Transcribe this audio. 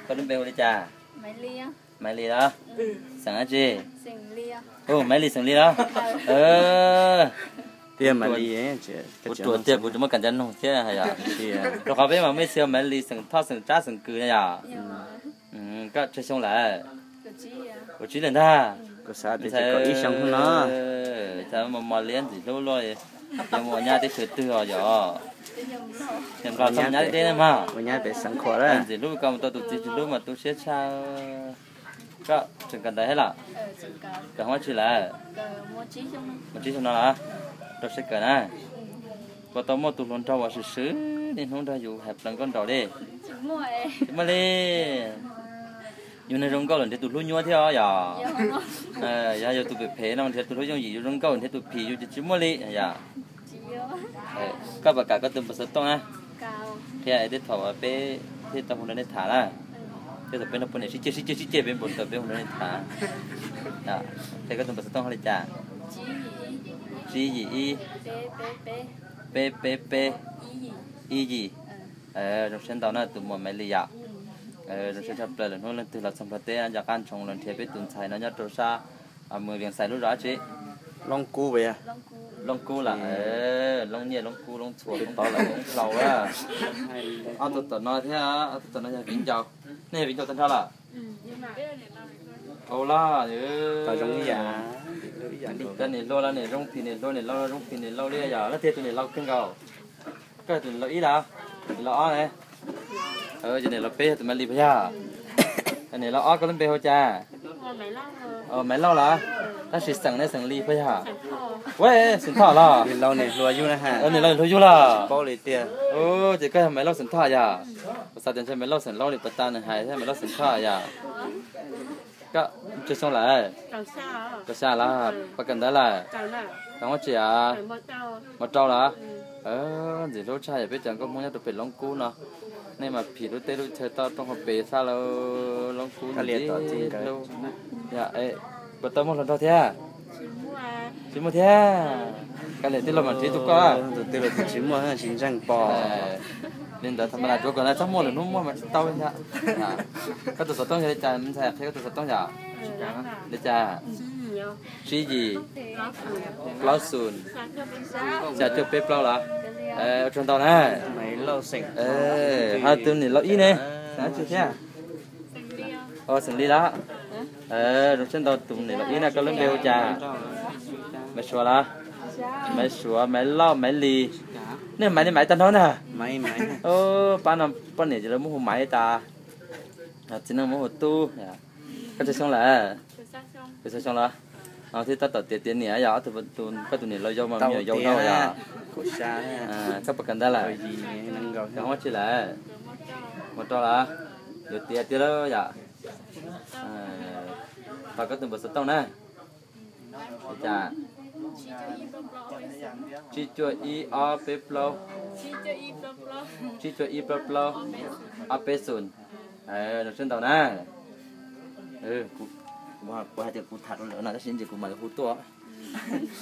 Koj lub npe hu li cas? Maiv Lis los? Xeem dab tsi? Hu Maiv Lis xeem Lis los? Tiag, Maiv Lis. Kuv ruam tiag, kuv tsis muaj kam nco nug thiab yom. Rau qhov peb mas muaj ib txhia Maiv Lis xeem Thoj xeem Tsab xeem Kws na yom. Koj tsawg xyoo lawm? Kaum tsib lawm ntag. Ntxhais, mos mos liab ntxim hlub luaj, yuav mus ua nyab teb chaws twg os yom? Nyab teb deb na mas. Ntxim hlub koj mus tau tus txiv tsis hlub mas tu siab tshaj. Koj tseem kawm ntawv thiab los? Kawm hoob dab tsi lawm? Mus tsib xyoo no los? Rau siab kawm na. Puas tau muaj tus hluas nraug uas swm swm niaj hnub nrog yus hais plaws nkauj nraug li? Tsis muaj li. Yus neeg zoo nkauj lawm nrhiav tus hlub nyuaj thiab os yom. Yog yus tus phem phem no nrhiav tus hlub yooj yim, yus zoo nkauj nrhiav tus phim yus ces tsis muaj li yom. Koj puas kam koj tus npawb xov tooj na? Qhia es tej thaum peb thiaj tau hu nrog nej tham na. Tej thaum peb no poj niam sib ceg sib ceg sib ceg peb npau taws peb hu nrog nej tham. Qhia koj tus npawb xov tooj hais li cas? Tsib yim ib, peb peb peb, ib yim. Zoo siab ntau na tus muam Maiv Lis yom. Zoo siab tshaj plaws lawm hnub leej twg los txog Nplog teb no nco qab ntsoov los nrhiav peb tus ntxhais no nyob rau sab Mws Vias Xais lub zos dab tsi? Loob Kub los? Loob Nyiaj, Loob Kub, Loob Txhua, Loob Tod, Loob Hlau. Ob tug tom no thiab, ob tug tom no yog viv ncaus. Nej yog viv ncaus tag nrho los? Au los, cov niam hluas los niam zoo phim niam hluas, niam laus los zoo phim niam laus li yom. Leej twg yog tus niam laus kawg nkaus? Koj yog tus niam laus ib los? Niam laus ob ne? Ces niam laus peb yog tus Maiv Lis puas yog? Niam laus ob koj lub npe hu cas? Maiv Lauj los? Tab sis xeem ne, xeem Lis puas yog? Ua, xeem Thoj los? Niam laus niam hluas yug los? Ces koj yog Maiv Lauj xeem Thoj yog? Kuv xav tias ntshe Maiv Lauj xeem Lauj li puas tas nws hais thiab, Maiv Lauj xeem Thoj yog? Koj tsawg xyoo lawm? Kaum xya los? Puas kawm ntawv lawm? Kawm hoob dab tsi os? Mos rau los? Ntxim hlub tshaj yom, peb cov nkauj Hmoob nyob rau pem Loob Kub no. Nej mas phim lub teb lub chaw toj roob hauv pes xwb lauj, Loob Kub ntxim hlub. Puas tau muaj hluas nraug thiab? Tsis muaj thiab. Kav liam tij laug mam nrhiav tus koj. Tus tij laug tsis muaj tsis ntseeg pom. Li ntawd thaum mas lam tsuav kom na txhob muaj lwm hnub muaj mas tsis tau li ntag. Koj tus xov tooj yog li cas me ntxhais, qhia koj tus xov tooj yom? Li cas? Tsib yim, plaub xoom, xya cuaj peb plaub los? Ua tsaug ntau na. Ho tus niam laus ib ne? Xeem dab tsi thiab? Xeem Lis los? Zoo siab ntau tus niam laus ib na, koj lub npe hu cas? Maiv Suav los? Maiv Suav, Maiv Lauj, Maiv Lis. Nej Maiv li Maiv tag nrho na. Pab no poj niam ces lawv muab hu Maiv tas. Txiv neej muab hu Tub. Koj tsawg xyoo lawm? Kaum xya xyoo los? Thiab tab tom tiav tiav niam yog ob tug, koj tus niam laus yau mas me nyuam yau dhau yom? Koj puas kawm ntawv lawm? Kawm hoob dab tsi lawm? Mos rau los? Yuav tiav tiag lawm yom? Thov koj tus npawb xov tooj na. Li cas? Tsib cuaj ib ob peb plaub. Tsib cuaj ib plaub plaub, ob peb xoom. Zoo siab ntau na. Kuv hais tias kuv tham rau lawv no tab sis ntshe kuv mam li hu tuaj.